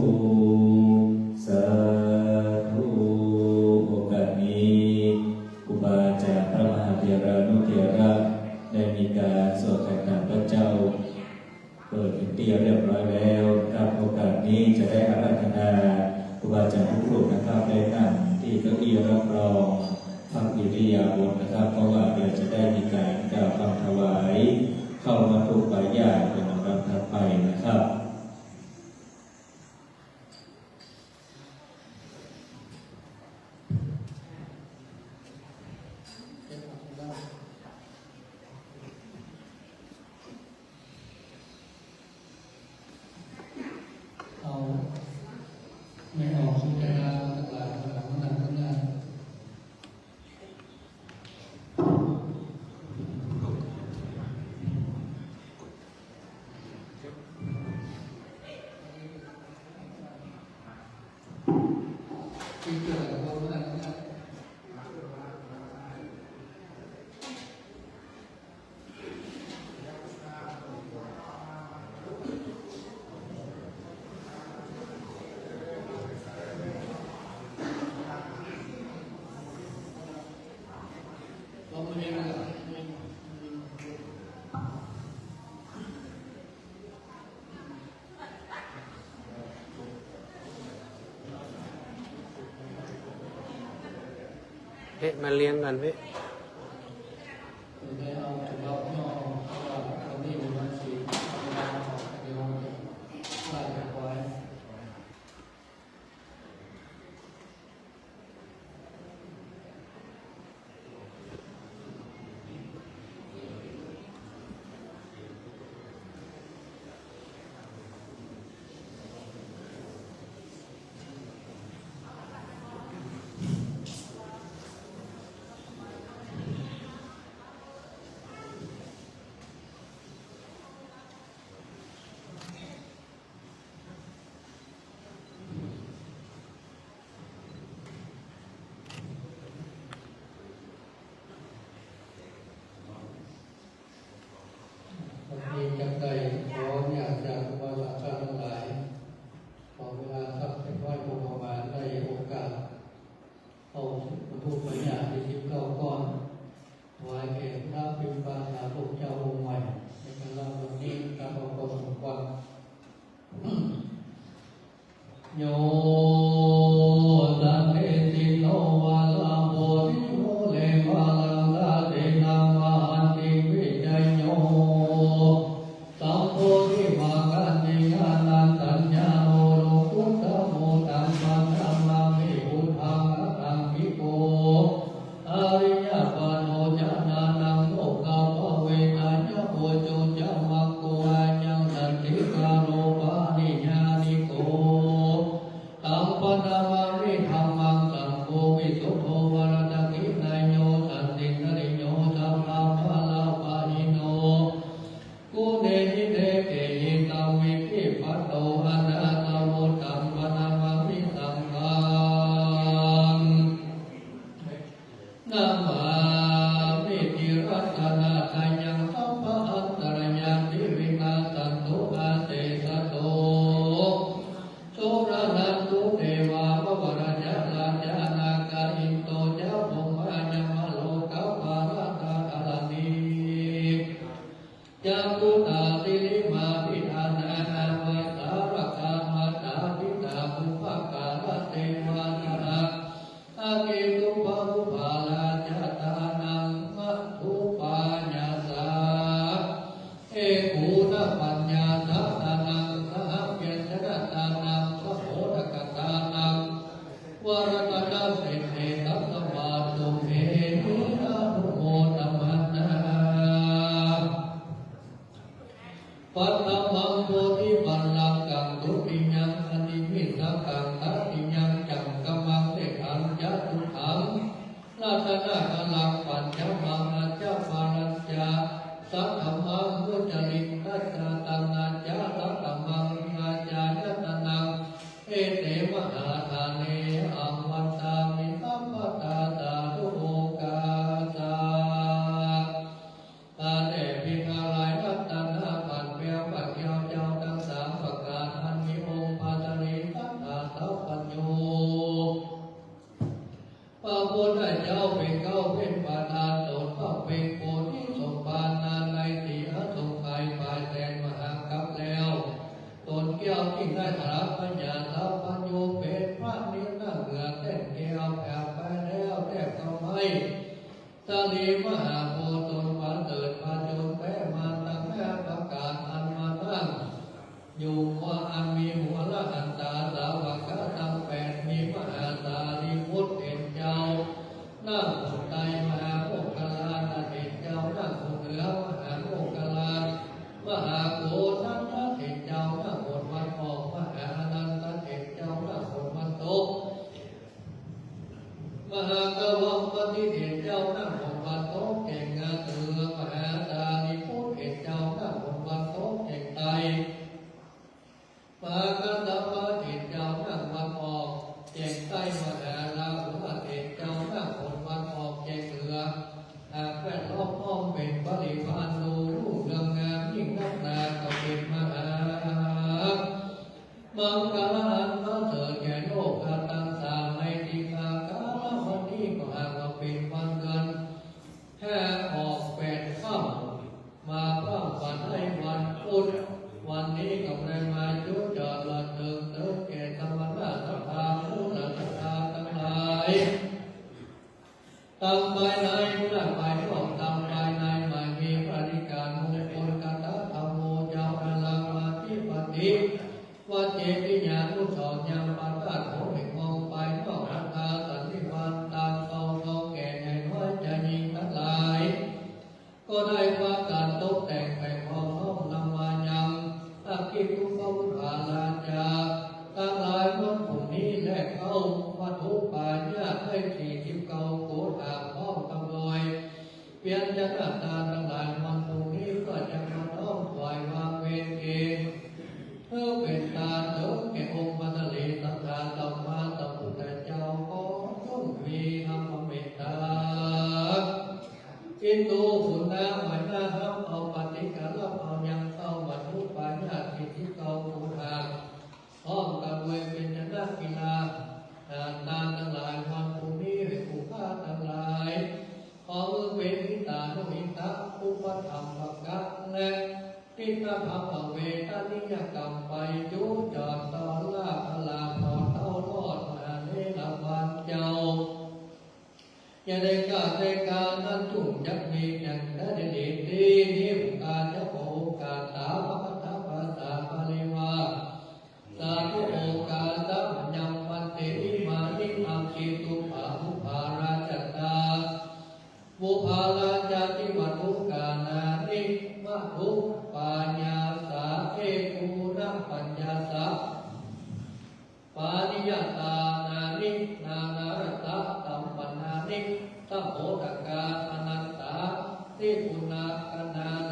sādhu. โอกาสนี้ ครูบาอาจารย์พระมหาเถรานุเถระ ได้มีการสวดคาถาพระเจ้า เปิดเป็นที่เรียบร้อยแล้วนะครับ โอกาสนี้จะได้อาราธนาครูบาอาจารย์ทุกรูปนะครับ ได้นั่งที่เก้าอี้รับรอง พักอิริยาบถนะครับ เพราะว่าเดี๋ยวจะได้มีการกล่าวคำถวาย เข้าวัตถุปายาตเป็นลำดับถัดไปนะครับ เอาไม่ออก พิจารณา หลัง หลัง หลัง หลัง พิจารณา หลัง หลัง หลัง เฮ้ย มาเลี้ยงกันพี่ เ Devehi te cetavippatto anāsavo taṃ paṇamāmi saṅghaṃ. Namāmīti ratanattayaṃ sabbaṃ antarāyāpi vinassantu asesato. Suṇantu devā maharājā rājā nāgā indo ca brahmā yama lokapālā ca dharaṇī ca puttāpi sirīmapi dhanaṃ avasāragā mātā pitā bubbakā ca devā saha aggi dubbabū parājātānaṃ madhupāyāsā. Ekūnapaññāsatānaṃ sahabyañjanatānaṃ samodakatānaṃ varadhanaṃ siddhiṃ dasmā tumhehi anumodamānā. Paṭhamaṃ bodhipallaṅkaṃ dutiyaṃ aṭṭhimissakaṃ tatiyaṃ caṅgamaṃ tiṭṭhaṃ catutthaṃ ratanakalaṃ pañcamaṃ ajjapālañca saddhammaṃ muccaritañca taṇhā ca saddhammaṃ vinā ca yatanaṃ ete mahādhāre ahaṃ vandāmi sabbadā sādhu okāsa. ข้าแต่เพียงอาลัยรัตนบัตรแปลวปักแก้วเจ้าทั้งสามประการอันมีองค์พระสรีสัตถาสัพพัญญู พระพุทธเจ้าเป็นเก้าเป็นประธานตนพระเป็นโพธิสมภารนาในสีอสงไขยปลายแสนมหากัปแล้ว ตนแก้วที่ได้สารพญาสัพพัญญูเป็นพระเนตรหน้าเหนือแท่นแก้วแผ่ไปแล้วแทบเท่าไม้ สรีมหาโพธิ์ตนประเสริฐผจญแพ้มาตั้งห้าประการอันมานั่งอยู่ว่าอันมีหัวละหันตาสาวกะทั้งแปดมีมหาสารีบุตรเป็นเจ้านั่งหนใต้มหาโมคคัลลานะเถรเจ้านั่งหนเหนือมหาโมคคัลลานมหาโกณฑัญญะเถรเจ้านั่งหนวันออกมหาอานันทะเถรเจ้านั่งหนวันตก มหากัมมัฏฐิเถรเจ้านั่งหนวันตกแก่งนาเสือ มหาสารีบุตรเถรเจ้านั่งหนวันตกแก่งใต้ มหากัสสปะเถรเจ้านั่งวันออกแก่งใต้ มหาราหุลเถรเจ้านั่งหนวันออกแก่งเหนือ หากแวดล้อมอ้อมเป็นบริวารดูรุ่งเรืองงามยิ่งนักหนาก็เป็นมหา มังคละอันประเสริฐแก่โลกธาตุทั้งสามในทีฆาคารวันนี้ก็หากว่าเป็นวันเดือนห้าออกแปดค่ำมาพร่ำฝันให้วันพุธ วันนี้ก็ได้มาจุจอดระเถิงเถิงแก่สมณะศรัทธาพุทธศรัทธาทั้งหลาย ทั้งภายในและภายนอก ทั้งภายในไม่มีปริการมงคล กตะธัมโม เจ้าอารักขาธิปติ วัจเจติยานุสรณ์ ยังประทาตของแห่งมองภายนอก ศรัทธาสันนิบาตตามกองทองแก่ใหญ่น้อยจะยิงทั้งหลาย ก็ได้พากันตกแต่งแต่งห้อมน้อมนำมายัง อักขิตุปะวุฒาราชา ทั้งหลายวันพรุ่งนี้แลเข้าวัตถุปายาตได้สี่สิบเก้าโกฏาพร้อมกับโดย เวียนชนะตาทั้งหลายวันพรุ่งนี้ก็จะมาน้อมถวายวางเวรเกณฑ์ เพื่อเป็นตาเถิงแก่องค์พระสรีสัทธาสัมมาสัมพุทธเจ้าก็จงมีอำเมตตา อินดูหุนนาไหวหน้ารับเอาปฏิการับเอายังเข้าวัตถุปายาตสี่สิบเก้าโกฏา พร้อมกับด้วยเบญจนากีฬา ทานตาทั้งหลายวันพรุ่งนี้ให้ผู้ข้าทั้งหลาย ขอมือเป็นหิตานุหิตะ อุปถัมภกะ และทิฏฐพังเวทนิยกรรมไปจุจอดต้อนลาภลาภอดเต้ารอดมหาเถรบาลเจ้า อย่าได้กล้าได้กล้านั้นจุ่งจักมีอย่างนั้นเดชที่นี้อุกาจะขอโอกาสถามคาถาภาษาบาลีว่า Sādhu okāsa mayaṃ bhante imāni akkhitupahuparajatā vuparājātivatthukānāni madhupāyāsā ekūnapaññāsa pāniyatānāni nānārasa sampannāni samodakā anantā siguṇagaṇā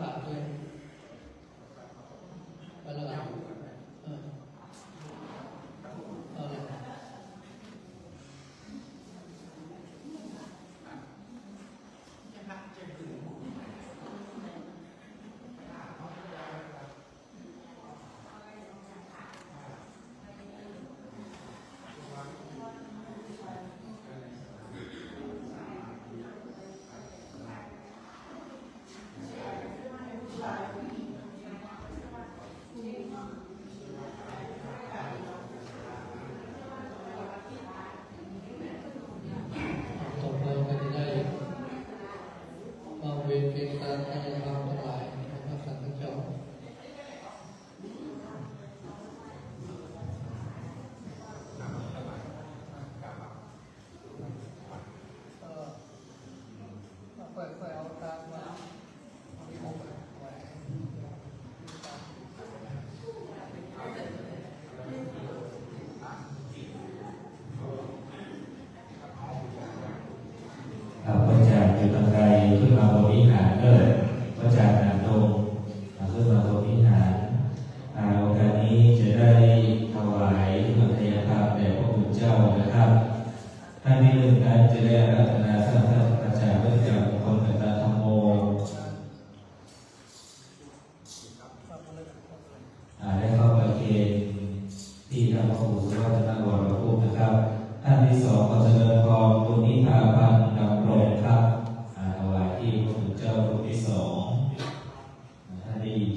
กราบด้วย ก็แล้วกัน เออ เอาเลย ต่อไปก็จะได้วางเวรเปรียงตาทายธรรมทั้งหลายในพระสังฆจร เออ ค่อยๆเอาตามมา มีหก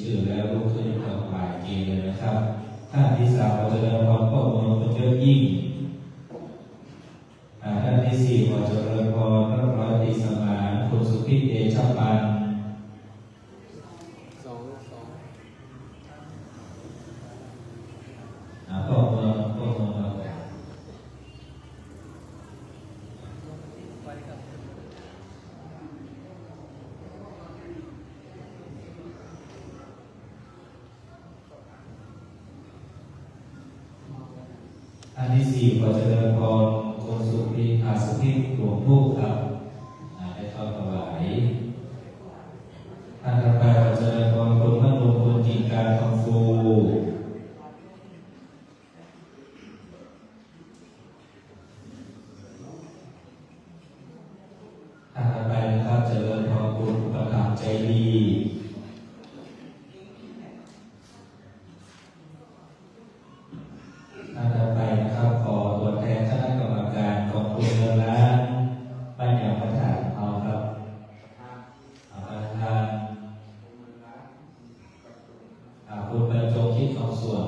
ชื่อแล้วลุกขึ้นถวายเกณฑ์เลยนะครับ ท่านที่สามขอเจริญพรพ่อเมืองบุญยอดยิ่ง อ่า ท่านที่สี่ขอเจริญพรท่านร้อยตรีสมาน คุณสุพิษ เดชพันธ์ สอง สอง อ่า พ่อเมือง พ่อเมืองเรา ท่านที่สี่ขอเจริญพรคุณสุพิษ อ่า สุพิษ หลวงลูกครับ อ่า ได้เข้าถวาย ท่านถัดไปขอเจริญพรคุณพนม คุณจิตการ ทองฟู ท่านถัดไปนะครับ เจริญพรคุณอุปถัมภ์ใจดี ท่านถัดไปนะครับ ขอตัวแทนคณะกรรมการกองทุนเงินล้าน บ้านยางพระธาตุของเราครับ อ่า ประธาน อ่า คุณบรรจง คิดทองส่วน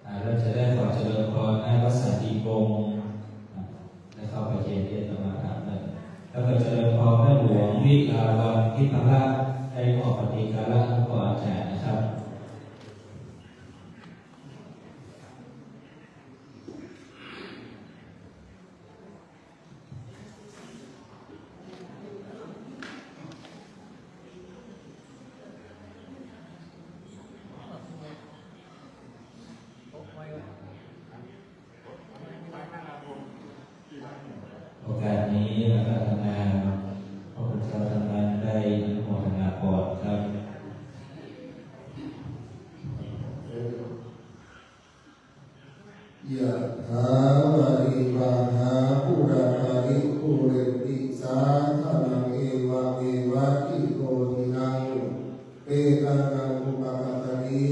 อ่า เราจะได้ขอเจริญพรนายวัฒน์ สันติพงษ์ อ่า ได้เข้าไปเรียนที่อาตมาถามหน่อย แล้วก็เจริญพรแม่หลวงวิลาวัลย์ ทิพย์พระ ได้มอบปฏิการะให้พระอาจารย์นะครับ โอกาสนี้นะครับ อาตมา พระคุณเจ้าท่านนั้นได้อนุโมทนาก่อนครับ Yathā vārivahā pūrā paripūrenti sāgaraṃ, evameva ito dinnaṃ petānaṃ upakappati.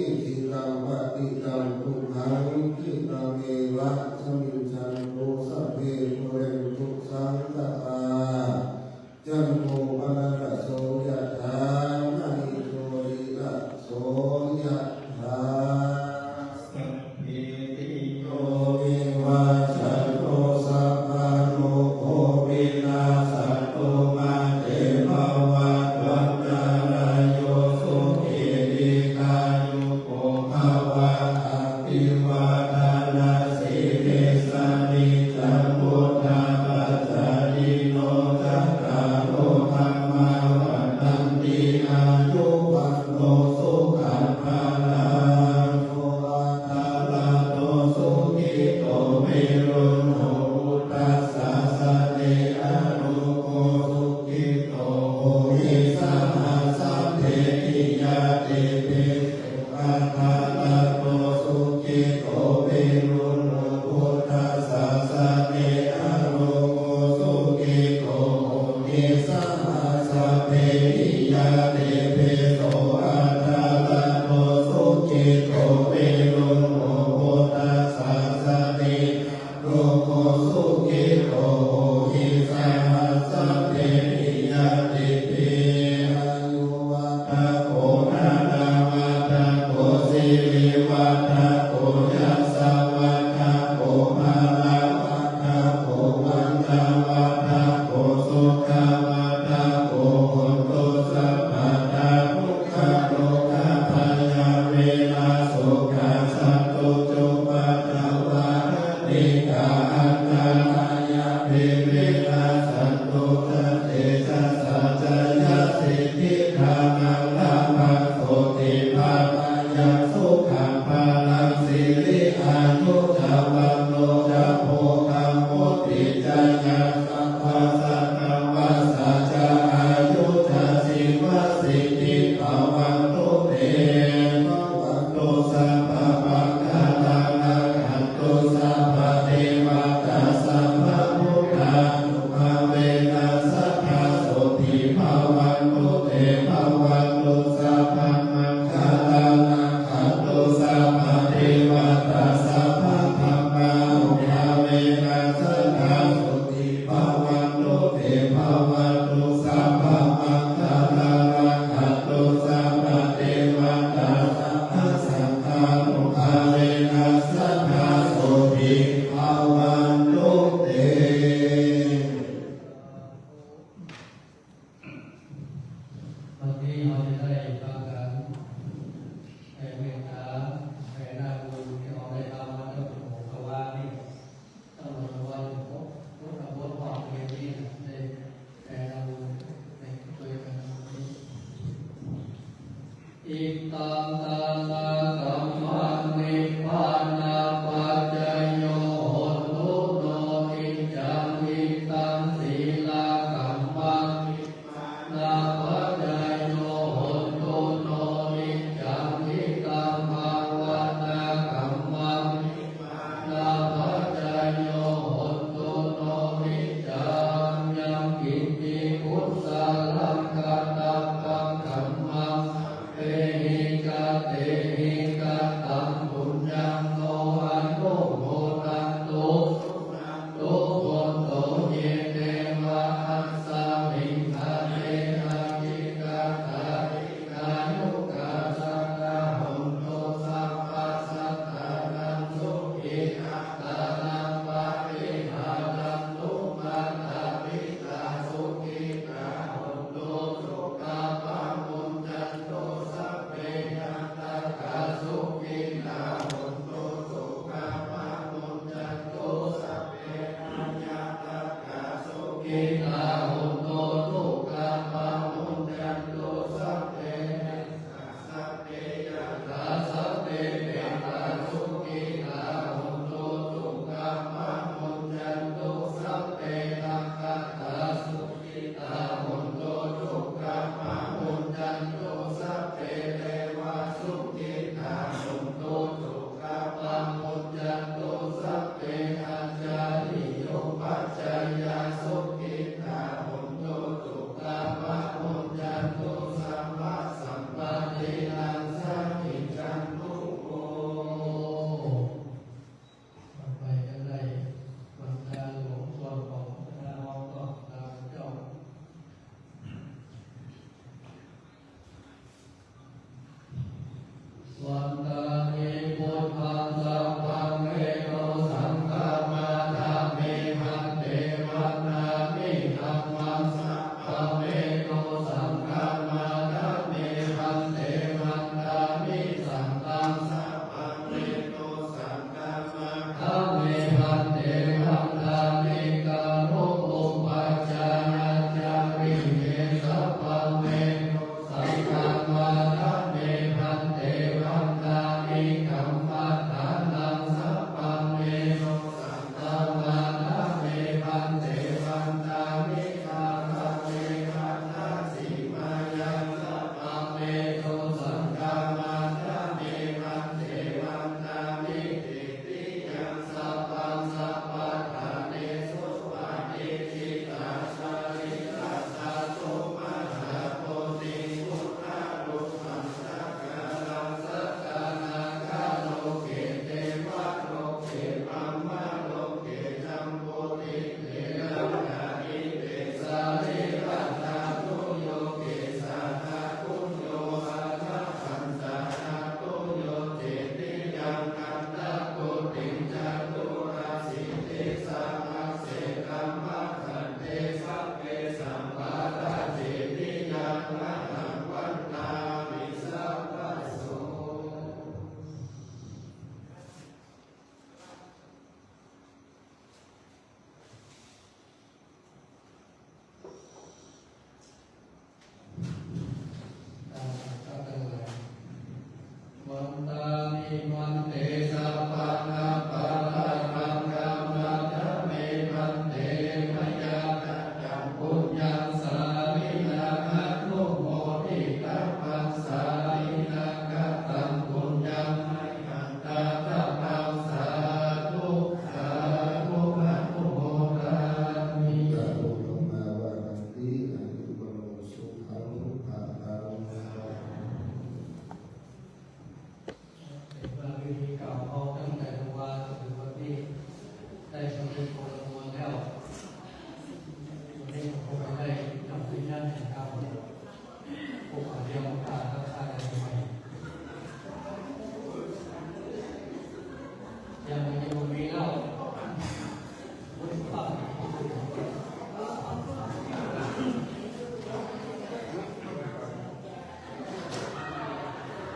Icchitaṃ patthitaṃ tumhaṃ khippameva samijjhatu, sabbe pūrentu saṅkappā, cando paṇṇaraso yathā, maṇi jotiraso yathā. Sabbītiyo vivajjantu, sabbarogo vinassatu, mā te bhavatvantarāyo, sukhī dīghāyuko bhava. Abhivādanasīlissa niccaṃ vuḍḍhāpacāyino, cattāro dhammā vaḍḍhanti, āyu vaṇṇo sukhaṃ balaṃ. Atthaladdho sukhito viruḷho, buddhasāsane arogo, sukhito hohi saha sabbehi ñātibhi. Atthaladdho sukhito viruḷho, buddhasāsane arogo, sukhito hohi saha sabbehi ñātibhi. So atthaladdho sukhito viruḷho, buddhasāsane arogo, sukhito hohi saha sabbehi ñātibhi. Āyuvaḍḍhako dhanavaḍḍhako sirivaḍḍhako yasavaḍḍhako balavaḍḍhako vaṇṇavaḍḍhako sukhavaḍḍhako hotu sabbadā. Dukkharogabhayā verā sokā sattu cupaddavā, anekā antarāyāpi vinassantu ca tejasā. Jayasiddhi dhanaṃ lābhaṃ sotthi bhāgyaṃ sukhaṃ balaṃ, Vandāmi bhante, sabbaṃ aparādhaṃ khamatha me bhante, mayā kataṃ puññaṃ sāminā anumoditabbaṃ, sāminā kataṃ puññaṃ mayhaṃ dātabbaṃ, sādhu sādhu anumodāmi. Tato dhammā vadanti, anuttaro sukhaṃ bhagaṃ. เห็นว่าวิธีกล่าวเขาตั้งแต่เมื่อวานจนถึงวันนี้ ได้สำเร็จผลทั้งมวลแล้ว วันนี้ผมก็ได้นำวิญญาณแห่งธรรม ผู้ขอเตรียมโอกาสรับทานในสมัย ยัง